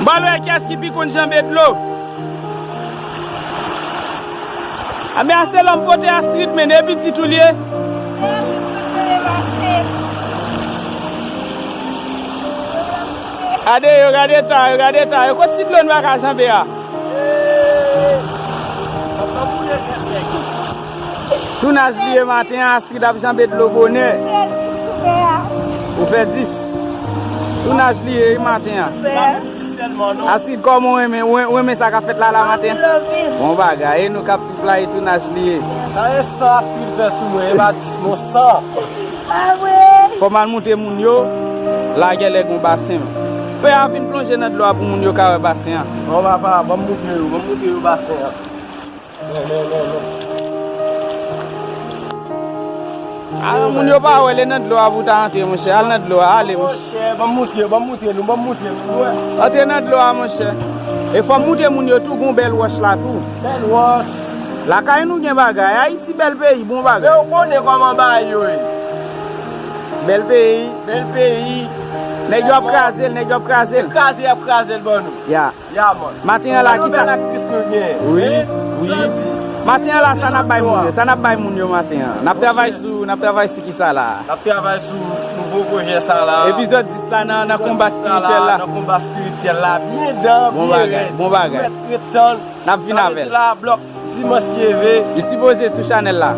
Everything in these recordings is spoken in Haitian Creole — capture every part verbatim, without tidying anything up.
M pral wè kiyès ki pi konn janbe dlo. Anben, Aselòm, kote Astrid, men e pitit ou li ye? Gade yo, gade ta yo, gade ta yo. Kot ti dlo nou pa ka janbe a? Tounaj li ye maten an, Astrid ap janbe dlo bonè. Ou fè dis. Tounaj li ye maten an. Astrid, kòman w renmen, w renmen sa k ap fèt la, la maten an? Bon bagay, e nou k ap viv la, e tounaj li ye. Sa e san Astrid fè sou mwen, e pa dis non, san. Fò m al montre moun yo, la genlè gon basen. Fè a vin plonje nan dlo a pou moun yo ka wè basen an. Bon papa, ban m montre yo, ban m montre yo basen an. Men, men, men, men. Al, moun yo pa wè, le nan dlo a pou ta antre, monchè. Al nan dlo a, ale, monchè. Monchè, ban m montre yo, ban m montre nou, ban m montre nou, wè. Antre nan dlo a, monchè. E fò m montre moun yo tou, gon bèl wòch la tou. Bèl wòch. Lakay nou gen bagay. Ayiti bèl peyi, bon bagay. Men ou konnen kòman bagay yo ye. Bèl peyi. Bèl peyi. Nèg yo ap kraze l, nèg yo ap kraze l. Kraze, y ap kraze l ban nou. Ya. Ya, man. Maten an la, ki sa? Bèl aktris nou gen. Wi, wi. Maten an la, sa n ap bay moun yo? Sa n ap bay moun yo maten an? N ap travay sou, n ap travay sou ki sa la? N ap travay sou nouvo pwojè sa la. Epizòd dis la nan, nan konba espirityèl la. Nan konba espirityèl la. Byen dan, byen rèd. Bon bagay, bon bagay. Rèd, rèd tan. N ap vin avè l. Sa vle di la, blòk dimanch leve. Li sipoze sou chanèl la.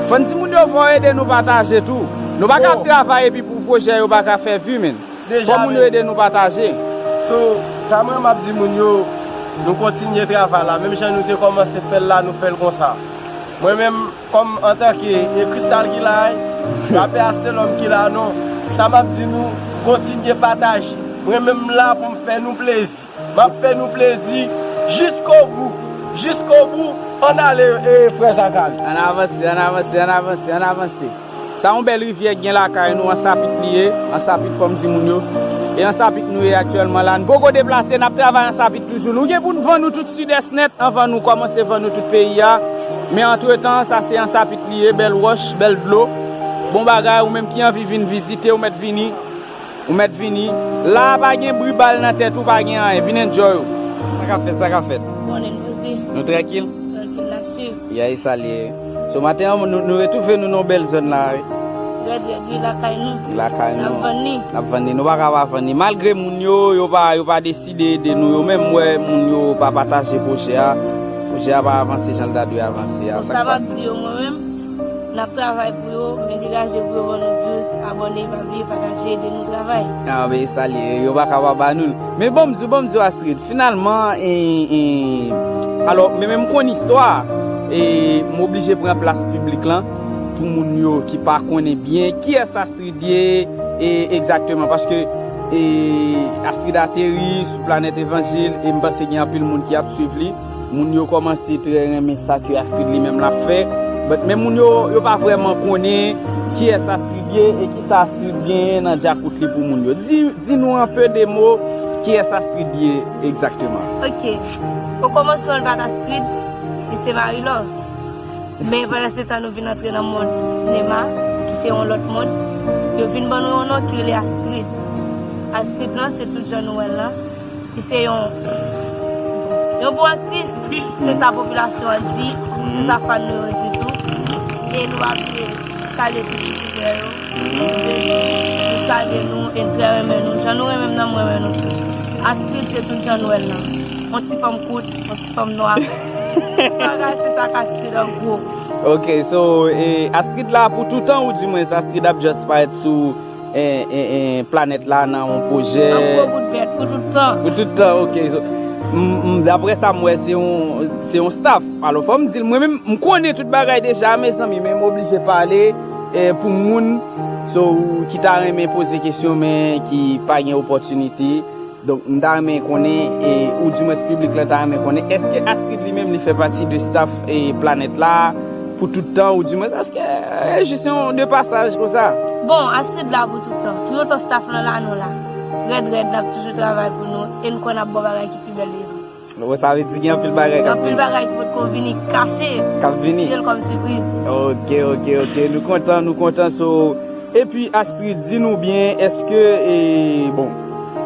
Fò n di moun yo fò ede nou pataje tou. Nou pa ka ap travay epi pou pwojè yo pa ka fè vi, men. Fò moun yo ede nou pataje. So, sa mwen m ap di moun yo, nou kontinye travay la. Menm jan nou te kòmanse fè l la, nou fè l konsa. Mwen menm, kòm antanke, e Kristal ki la, e, pa pè a se lòm ki la, non. Sa m ap di nou, kontinye pataje. Mwen menm m la pou m fè nou plezi. M ap fè nou plezi jiskobou. Jiskobou, ann ale, e, frè Zakari. Ann avanse, ann avanse, ann avanse, ann avanse. Sa yon bèl rivyè k gen lakay nou, Ansapit li ye, Ansapit fò m di moun yo. E Ansapit nou ye aktyèlman la. Nou poko deplase, n ap travay Ansapit toujou. Nou gen pou n vann nou tout Sidès nèt anvan nou kòmanse vann nou tout peyi a. Men antretan, sa se Ansapit li ye, bèl wòch, bèl dlo. Bon bagay, ou menm ki anvi vin vizite, ou mèt vini. Ou mèt vini. La a pa gen bri bal nan tèt ou, pa gen anyen. Vin enjoy ou. Sa k ap fèt, sa k ap fèt? Konnen nou poze. Nou trankil? Trankil, n ap swiv. Ya, e sa l ye. So, maten an, nou, nou retwouve nou nan yon bèl zòn la, wi. Rèd, rèd, wi, lakay nou. Lakay nou. N ap vann li. N ap vann li. Nou pa ka pa vann li. Malgre moun yo, yo pa, yo pa deside ede nou. Yo menm, m wè moun yo pa pataje pwojè a. Pwojè a pa avanse jan l ta dwe avanse a. Bon, sa k pase? Sa m ap di yo, mwen menm, n ap travay pou yo, men degaje pou yo ban nou views, abòne, pa bliye pataje, ede nou travay. Anben, e sa l ye, yo pa ka pa ba nou l. Men bon, m di w, bon, m di w, Astrid, finalman, e, e, alò, men, men m konn istwa, e, m oblije pran plas piblik lan, pou moun yo ki pa konnen byen kiyès Astrid ye, e, egzakteman, paske, e, Astrid ateri sou Planèt Evanjil, e m panse gen anpil moun ki ap swiv li. Moun yo kòmanse trè renmen sa ke Astrid li menm l ap fè. But, men moun yo, yo pa vrèman konnen kiyès Astrid ye e kisa Astrid genyen nan djakout li pou moun yo. Di, di nou an pe de mo kiyès Astrid ye egzakteman. Ok. Okòmansman, l pa t Astrid, li se Marie Love. Men pandan se tan, nou vin antre nan mond sinema, ki se yon lòt mond. Yo vin ban nou yon non ki rele Astrid. Astrid lan, se tout jan nou wè l lan. Li se yon, yon bon aktris. Se sa popilasyon an di, se sa fan nou yo di tou. E nou pa bliye salye tout youtubè yo. Nou salye nou e n trè renmen nou. Jan nou renmen m nan, m renmen nou tou. Astrid se tout jan nou wè l lan. Yon ti fanm kout, yon ti fanm nwa. Bagay se sa k Astrid an gwo. Ok, so, e, Astrid la pou toutan, ou di mwens Astrid ap just parèt sou e, e, e, planèt la nan yon pwojè. Yon gwo bout bèt pou tout tan. Pou tout tan, ok. So, m, m, daprè sa m wè, se yon, se yon staff. Alò, fò m di l, mwen menm, m konnen tout bagay deja, mezanmi, men m oblije pale, e, pou moun, so, ki ta renmen poze kesyon, men ki pa gen opòtinite. Donk, m ta renmen konnen, e, ou dimwens piblik la ta renmen konnen, èske Astrid li menm li fè pati de staff, e, planèt la pou tout tan, ou dimwens èske, e, jis yon de pasaj konsa? Bon, Astrid la pou tout tan. Toutotan staff lan la, nou la. Rèd rèd, n ap toujou travay pou nou e n kwè n ap ba w bagay ki pi bèl devan. Bon, sa vle di gen anpil bagay k ap vini. Anpil bagay ki potko vini kache. K ap vini. Kite l kòm sipriz. Ok, ok, ok. Nou kontan, nou kontan. So, epi Astrid, di nou byen, èske, e, bon,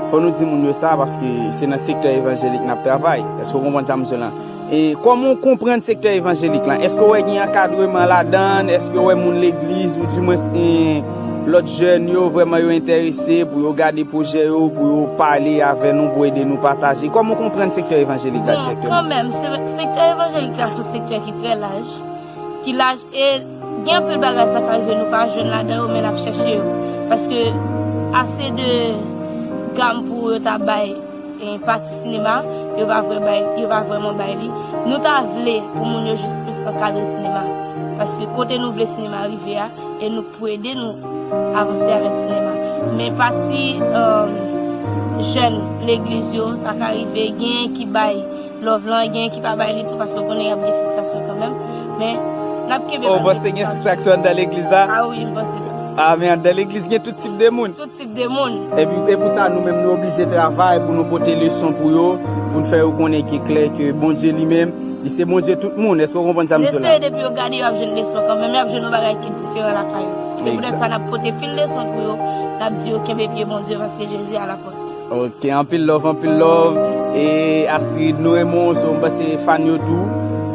Fò nou di moun yo sa, paske se nan sektè evanjelik n ap travay. Èske w konprann sa m di w lan? E kòman w konprann sektè evanjelik lan? Èske w wè gen ankadreman ladan l? Èske w wè moun legliz, oudimwens, e, lòt jèn yo, vrèman yo enterese pou yo gade pwojè yo, pou yo pale avè nou, pou ede nou pataje? Kòman w konprann sektè evanjelik la direktèman? Kanmenm, se- sektè evanjelik la se yon sektè ki trè laj, ki laj, e gen anpil bagay sa ka rive nou pa jwenn ladan yo, men n ap chèche yo. Paske ase de gam pou yo ta bay, e, pati sinema, yo pa vrè bay, yo pa vrèman bay li. Nou ta vle pou moun yo jis plis ankadre sinema. Paske kote nou vle sinema rive a, e nou pou ede nou avanse avèk sinema. Men pati, um, jèn legliz yo, sa ka rive, gen ki bay love lan, gen ki pa bay li tou, paske w konnen y ap gen fristrasyon kanmenm. Men, n ap kenbe. Oh, ou panse gen fristrasyon anndan legliz la? Ah wi, m panse sa. Ah, men anndan legliz gen tout tip de moun. Tout tip de moun. Epi, e pou sa, nou menm, nou oblije travay pou nou pote leson pou yo, pou n fè yo konnen ki klè ke Bondye li menm, li se Bondye tout moun. Èske w konprann sa m di w la? Respè, depi yo gade, yo ap jwenn leson kanmenm, y ap jwenn yon bagay ki diferan lakay yo. Se poutèt sa n ap pote pil leson pou yo, n ap di yo kenbe pye Bondye, paske Jezi a la pòt. Ok, anpil love, anpil love. E Astrid, nou renmen w, so m panse fan yo tou.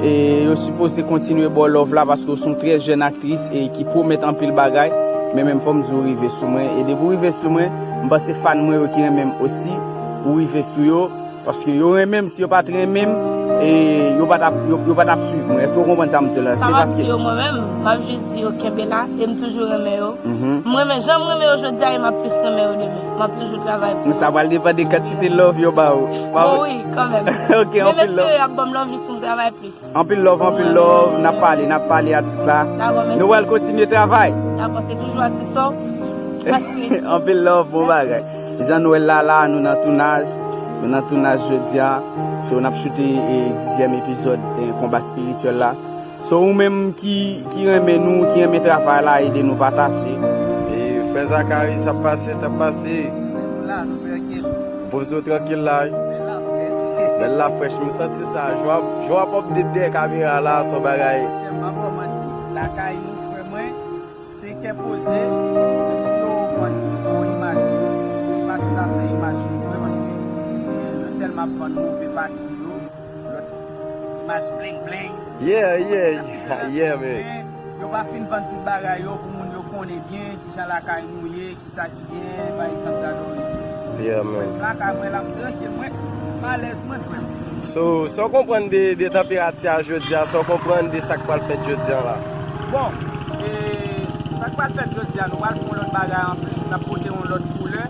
E yo sipoze kontinye ba w love la, paske w se yon trè jèn aktris e ki pwomèt anpil bagay. Men menm fò m di w rive sou mwen. E depi w rive sou mwen, m panse fan mwen yo ki renmen m osi, ou rive sou yo. Paske yo renmen m, si yo pa t renmen m, e yo pa t ap, yo, yo pa t ap swiv mwen. Èske w konprann sa m di w la? Sa m ap di yo, mwen menm, m ap jis di yo kenbe la, e m toujou renmen yo. M renmen, jan m renmen yo jodi a, e m ap plis renmen yo demen. M ap toujou travay pou yo. Men sa pral depann de kantite love yo ba ou. Bon, wi, kanmenm. Ok, men m espere y ap ban m love jis pou m travay plis. Anpil love, anpil love. N ap pale, n ap pale atis la. Dakò, mèsi. Nou pral kontinye travay. Dakò, se toujou atis la. Mèsi. Anpil love, bon bagay. Jan nou wè l la, la, nou nan tounaj. Nou nan tounaj jodi a. So, n ap choute, e, dizyèm epizòd, e, Konba Espirityèl la. So, ou menm ki, ki renmen nou, ki renmen travay la, ede nou pataje. E, frè Zakari, sa ap pase, sa ap pase? Nou la, nou trankil. Poze w trankil la, wi. Bèl la frèch. Bèl la frèch, m santi sa. Jwa, jwa p ap de dèyè kamera la, se yon bagay. Monchè, m pa ba w manti. Lakay nou, frè mwen, se kè poze, menm si yo vann yon imaj ki pa toutafè imaj nou vre, paske, eh, yo sèlman ap vann move pati yo, lòt imaj bling bling. Yeah, yeah, yeah, yeah, man. Men, yo pa fin vann tout bagay yo pou moun yo konnen byen kijan lakay nou ye, kisa ki gen, pa egzanp, gade w rive. Yeah, man. Lakay mwen la, m trankil, mwen, m alèz, mwen, frè m. So, sa w konprann de, de tanperati a jodi a, sa w konprann de sa k pral fèt jodi a la? Bon, e, sa k pral fèt jodi a, nou pral fè yon lòt bagay anplis, n ap pote yon lòt koulè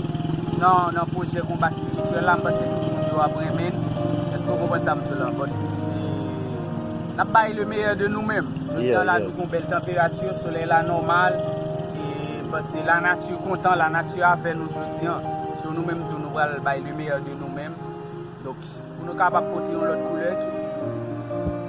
nan, nan pwojè Konba Espirityèl la, m panse tout moun yo ap renmen l. Èske w konprann sa m di w la? Bon, e, n ap bay le meilleur de nou menm. Jodi a la, nou gon bèl tanperati, solèy la nòmal. E, m panse lanati kontan, lanati avè nou jodi a. So, nou menm tou, nou pral bay le meilleur de nou menm. Donk, pou nou kapab pote yon lòt koulè ki,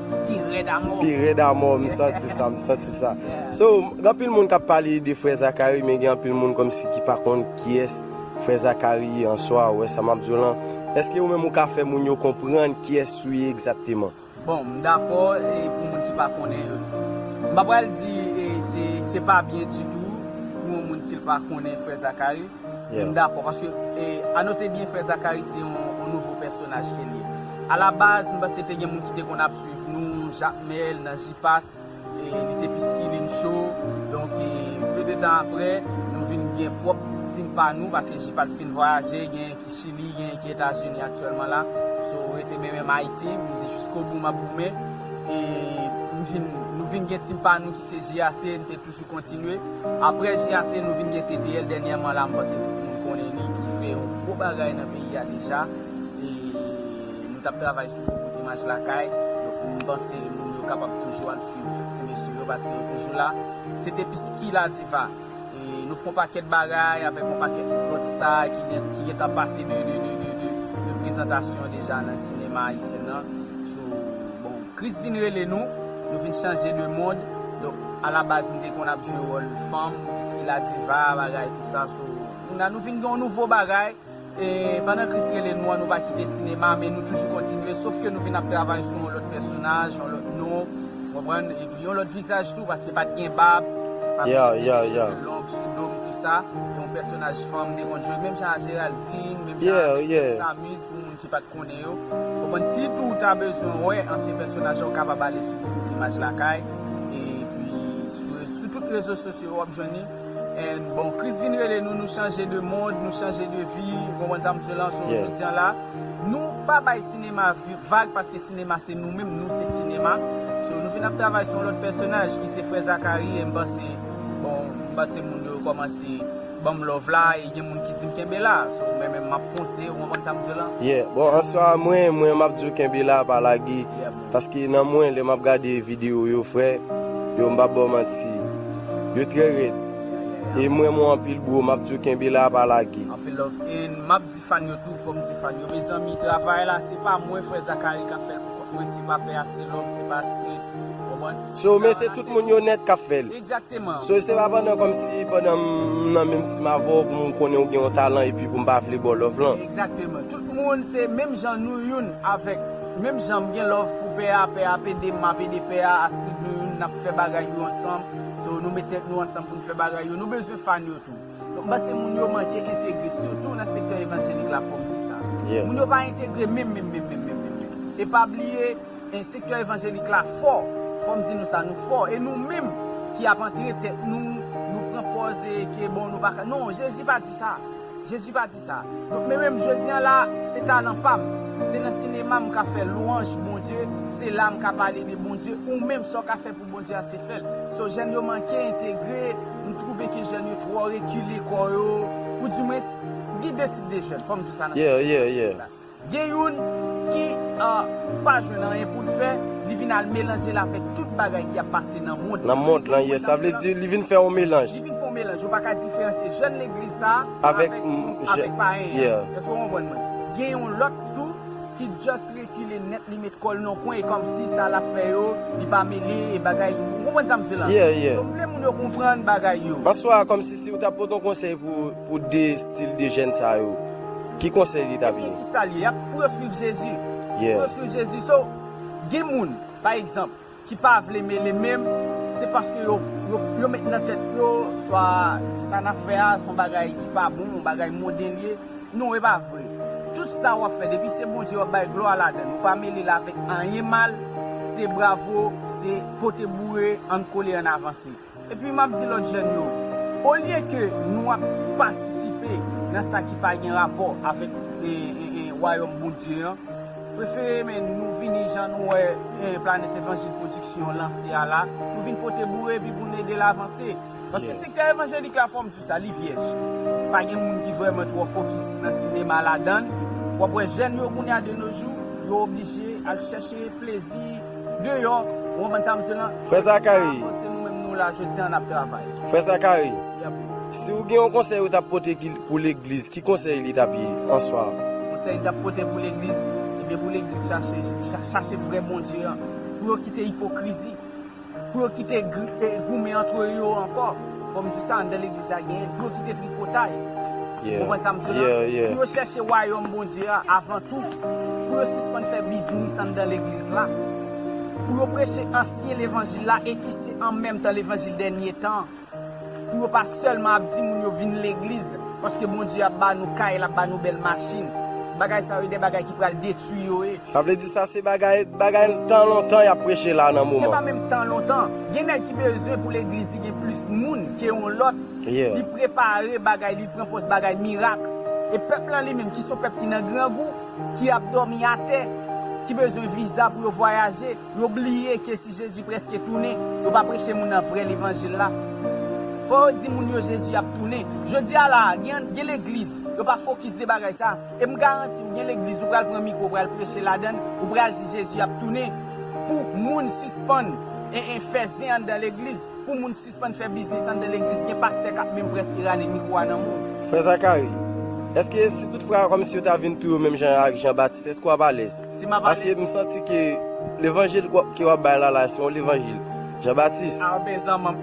ki pi rèd amò. Pi rèd amò, m santi sa, m santi sa. So, gen anpil moun k ap pale de frè Zakari, men gen anpil moun kòmsi ki pa konn kiyès frè Zakari ye an swa, ou wè sa m ap di w lan. Èske ou menm ou ka fè moun yo konprann kiyès ou ye egzakteman? Bon, m dakò, e pou moun ki pa konnen yo tou. M pa pral di, e, se, se pa byen ditou pou yon moun si l pa konnen frè Zakari. Yeah. M dakò, paske, e, anote byen, frè Zakari se yon, yon nouvo pèsonaj ke l ye. Alabaz, m panse te gen moun ki te konn ap swiv nou, Jakmèl, nan Jipas, e, li te piskilin cho. Donk, e, pe de tan aprè, nou vin gen pwòp tim pa nou, paske Jipas fin vwayaje, gen ki Chili, gen ki Etazini aktyèlman la. So, rete men menm Ayiti, m di jiskobou m ap goumen. E m vin, nou vin gen tim pa nou ki se J A C, n te toujou kontinye. Apre J A C, nou vin gen T T L dènyèman la, m panse tout moun konnen li, ki fè yon gwo bagay nan peyi a deja. E nou t ap travay sou gwo bout imaj lakay. Donk, m panse moun yo kapab toujou al swiv ti mesye yo, paske yo toujou la. Se te Piskila Diva. E nou fè yon pakèt bagay avèk yon pakèt lòt star ki gen, ki gentan pase de, de, de, de, de, de prezantasyon deja nan sinema ayisyen nan. So, bon, Kris vin rele nou, nou vin chanje de mond. Donk, alabaz, nou te konn ap jwe wòl fanm, Piskila Diva, bagay, tou sa. So, kounye a nou vin gen yon nouvo bagay. E pandan Kris rele nou an, nou pa kite sinema, men nou toujou kontinye, sof ke nou vin ap travay sou yon lòt pèsonaj, yon lòt non, w konprann, epi yon lòt vizaj tou, paske pa t gen bab, pa t gen cheve long sou do m, tou sa, yon pèsonaj fanm te konn jwe, menm jan a Geraldine, menm jan a Samus, pou moun ki pa t konnen yo. Konprann, si tou w ta bezwen wè ansyen pèsonaj la, w kapab ale sou Group Imaj Lakay, epi sou, sou tout rezo sosyo w ap jwenn li. And bon, Kris vin rele nou, nou chanje de mond, nou chanje de vi, w konprann sa m di w la, so jodi a la, nou pa bay sinema vi- vag, paske sinema se nou menm, nou se sinema. So, nou vin ap travay sou yon lòt pèsonaj ki se frè Zakari, e m panse, bon, m panse moun yo kòmanse ban m love la, e gen moun ki di m kenbe la. So, mwen menm m ap fonse, ou konprann sa m di w la? Yeah, bon, answa, mwen, mwen, m ap di w kenbe la, pa lage. Yeah, bro. Paske nan mwen, lè m ap gade videyo yo, frè, yo, m p ap ba w manti. Yo trè rèd. E mwen, mwen anpil, bro, m ap di w kenbe la, pa lage. Anpil love. E m ap di fan yo tou, fò m di fan yo, mezanmi, travay la, se pa mwen, frè Zakari, k ap fè l pou kont mwen, se pa Pè Aselòm, se pa Astrid, ou konprann? So, men se tout moun yo nèt k ap fè l. Egzakteman. So, se pa pandan kòmsi pandan m nan menm team avè w pou m konnen ou gen yon talan epi pou m pa vle ba w love lan. Egzakteman. Tout moun se menm jan nou youn avèk, menm jan m gen love pou Pè a, Pè a ap ede m, m ap ede Pè a, Astrid, nou youn, n ap fè bagay yo ansanm. So, nou met tèt nou ansanm pou n fè bagay yo. Nou bezwen fan yo tou. Donk, m panse moun yo manke entegre, sitou nan sektè evanjelik la, fò m di sa. Yeah. Moun yo pa entegre menm, menm, menm, menm, menm, menm, menm. E pa bliye, e sektè evanjelik la fò, fò m di nou sa, nou fò. E nou menm ki ap antre tèt nou, nou pran pòz e ke bon, nou pa ka. Non, Jezi pa di sa. Jezi pa di sa. Donk, men menm jodi a la, se talan pa m. Se nan sinema m ka fè lwanj Bondye, se la m ka pale de Bondye. Ou menm, sa w ka fè pou Bondye a, se fè l. So, jèn yo manke entegre, m twouve ke jèn yo twò rekile kò yo. Ou di mwens, gen de tip de jèn, fò m di sa nan sektè evanjelik la. Gen youn ki, ah, pa jwenn anyen pou l fè, li vin al melanje l avèk tout bagay ki ap pase nan mond lan. Nan mond lan, yeah. Sa vle di, li vin fè yon melanj. Li vin fè yon melanj. Ou pa ka diferansye jèn legliz sa a avèk, avèk payen an. Èske w konprann mwen? Gen yon lòt tou ki just rekile nèt, li met kò l nan kwen, e kòmsi sa l ap fè yo, li pa mele, e bagay. Ou konprann sa m di la? Yeah, yeah. Donk, m vle moun yo konprann bagay yo. Answa, kòmsi si w t ap pote yon konsèy pou, pou de stil de jèn sa yo, ki konsèy li t ap ye? Ebyen, ki sa l ye? Y ap, pou yo swiv Jezi. Yeah. Pou yo swiv Jezi. So, gen moun, pa egzanp, ki pa vle mele menm, se paske yo, yo, yo met nan tèt yo, swa sa n ap fè a, se yon bagay ki pa bon, yon bagay monden l ye. Non, e pa vre. Tout sa w ap fè, depi se Bondye w ap bay glwa ladan l, ou pa mele l avèk anyen mal, se bravo, se pote boure, ann kole, ann avanse. Epi m ap di lòt jèn yo, olye ke nou ap patisipe nan sa ki pa gen rapò avèk, e, e, e, wayòm Bondye an, prefere men nou vini jan nou wè, e, Planèt Evanjil Pwodiksyon lanse a la, nou vin pote boure epi pou n ede l avanse. Paske sektè evanjelik la, fò m di sa, li vyèj. Pa gen moun ki vrèman twò fokis nan sinema ladan l. W ap wè jèn yo kounye a de nos jours, yo oblije al chèche plezi deyò, ou konprann sa m di la? Frè Zakari. Se nou menm nou la jodi a n ap travay. Frè Zakari, si w gen yon konsèy ou t ap pote ki, pou legliz, ki konsèy li t ap ye, answa? Konsèy li t ap pote pou legliz, ebyen pou legliz chache, cha-, chache vrè Bondye an, pou yo kite ipokrizi, pou yo kite gri-, e, goumen antre yo ankò. Fò m di sa, anndan legliz la genyen, pou yo kite tripotay. Ou konprann sa m di la? Pou yo chèche wayòm Bondye a avan tou. Pou yo sispann fè biznis anndan legliz la. Pou yo preche ansyen levanjil la e ki se an menm tan levanjil dènye tan. Pou yo pa sèlman ap di moun yo vin legliz, paske Bondye ap ba nou kay, l ap ba nou bèl machin. Bagay sa yo, de bagay ki pral detwi yo ye. Sa vle di sa se bagay, bagay tan lontan y ap preche la nan moman. Se pa menm tan lontan. Gen nèg ki bezwen pou legliz li gen plis moun ke yon lòt. Li prepare bagay, li pran pòz bagay mirak. E pèp lan li menm, ki se yon pèp ki nan grangou, ki ap dòmi atè, ki bezwen viza pou yo vwayaje, yo bliye ke si Jezi prèske tounen, yo pa preche moun nan vrè levanjil la. Fò yo di moun yo Jezi ap tounen. Jodi a la, gen, gen legliz, yo pa fokis de bagay sa. E m garanti w, gen legliz, ou pral pran mikwo, ou pral preche ladan l, ou pral di Jezi ap tounen. Pou moun sispann, e, e, fè zen anndan legliz, pou moun sispann fè biznis anndan legliz, gen pastè k ap menm prèske rale mikwo a nan men w. Frè Zakari, èske si tout frè a kòmsi yo ta vin tou yo menm jan ak Jan Batis, èske w ap alèz? Si m ap alèz. Paske m santi ke levanjil ke w ap bay la la, se yon levanjil Jan Batis. A, ben, zanmanm.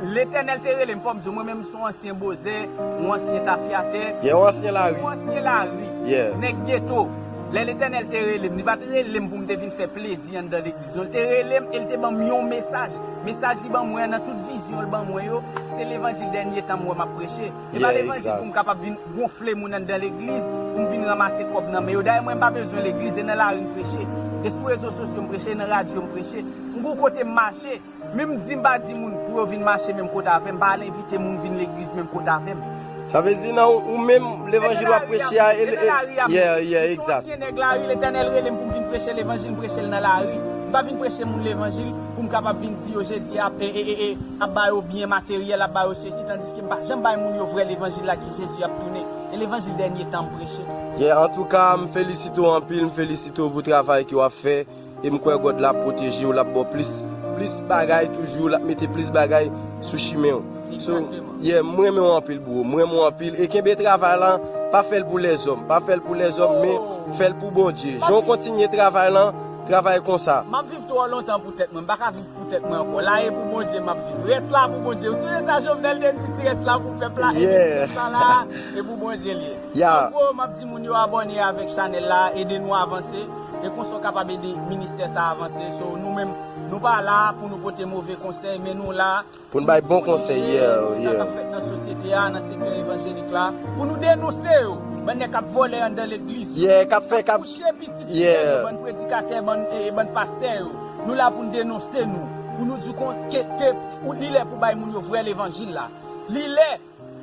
Letènèl te rele m, fò m di w, mwen menm, se yon ansyen bozè, yon ansyen tafyatè, yon ansyen lari. Yon ansyen lari. Yeah. Nèg geto. Lè Letènèl te rele m, li pa t rele m pou m te vin fè plezi anndan legliz, non. Li te rele m e li te ban m yon mesaj. Mesaj li ban mwen an, nan tout vizyon l ban mwen yo, se levanjil dènye tan m wè m ap preche. E pa levanjil pou m kapab vin gonfle moun anndan legliz, pou m vin ranmase kòb nan men yo. Dayè, mwen, m pa bezwen legliz, e nan lari m preche. E sou rezo sosyo m preche, e nan radyo m preche. M gon kote m mache. Menm di m pa di moun pou yo vin mache menm kote avè m, m pa al envite moun vin legliz menm kote avè m. Sa vle di nan ou menm levanjil w ap preche a, e, e, yeah, yeah, egzak. Mwen se yon ansyen nèg lari, Letènèl rele m pou m vin preche levanjil, m preche l nan lari. M pa vin preche moun levanjil pou m kapab vin di yo Jezi ap, e, e, e, e, ap ba yo byen materyèl, ap ba yo sesi, tandiske m pa janm bay moun yo vrè levanjil la ki Jezi ap tounen. E levanjil dènye tan m preche. Yeah, antouka, m felisite w anpil, m felisite w pou travay ke w ap fè. E m kwè God l ap pwoteje w, l ap ba w plis, plis bagay toujou, l ap mete plis bagay sou chimen w. So, yeah, m renmen w anpil, bro. M renmen w anpil. E kenbe travay la, pa fè l pou lèzòm. Pa fè l pou lèzòm, men fè l pou Bondye. Jan w kontinye travay la, travay konsa. M ap viv twò lontan pou tèt mwen. M pa ka viv pou tèt mwen ankò. La e pou Bondye m ap viv. Rès la pou Bondye. Ou sonje sa Jovenel te di, ti rès la pou pèp la, e ti rès la la, e pou Bondye l ye. Yeah. An gwo, m ap di moun yo abòne avèk chanèl la, ede nou avanse. E konsa w kapab ede ministè sa avanse. So, nou menm, nou pa la pou nou pote move konsèy, men nou la pou n bay bon konsèy, yeah, yeah, sou sa k ap fèt nan sosyete a, nan sektè evanjelik la, pou nou denonse yo. Bann nèg k ap vòlè anndan legliz yo, yeah, k ap fè, k ap kouche pitit fidèl yo, bann predikatè, bann, e, e bann pastè yo. Nou la pou n denonse nou, pou nou di kon, ke, ke, pou, li lè pou bay moun yo vrè levanjil la. Li lè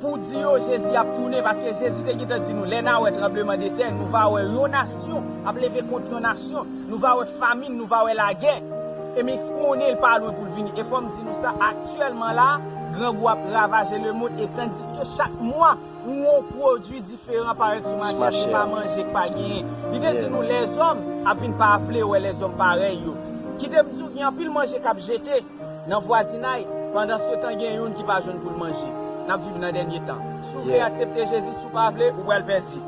pou di yo Jezi ap tounen, paske Jezi te gentan di nou, lè n a wè tranbleman de tè, nou va wè yon nasyon ap leve kont yon nasyon, nou va wè famin, nou va wè lagè. E men konnen l pa lwen pou l vini. E fò m di nou sa, aktyèlman la, grangou ap ravaje lemonn, e tandiske chak mwa, yon pwodui diferan parèt sou mache a, se pa manje k pa genyen. Li te di nou, lèzòm ap vin pa vle wè lèzòm parèy yo. Kite m di w, gen anpil manje k ap jete nan vwazinay, pandansetan gen youn ki pa jwenn pou l manje. N ap viv nan dènye tan. Si w vle aksepte Jezi, si w pa vle, ou pral pèdi.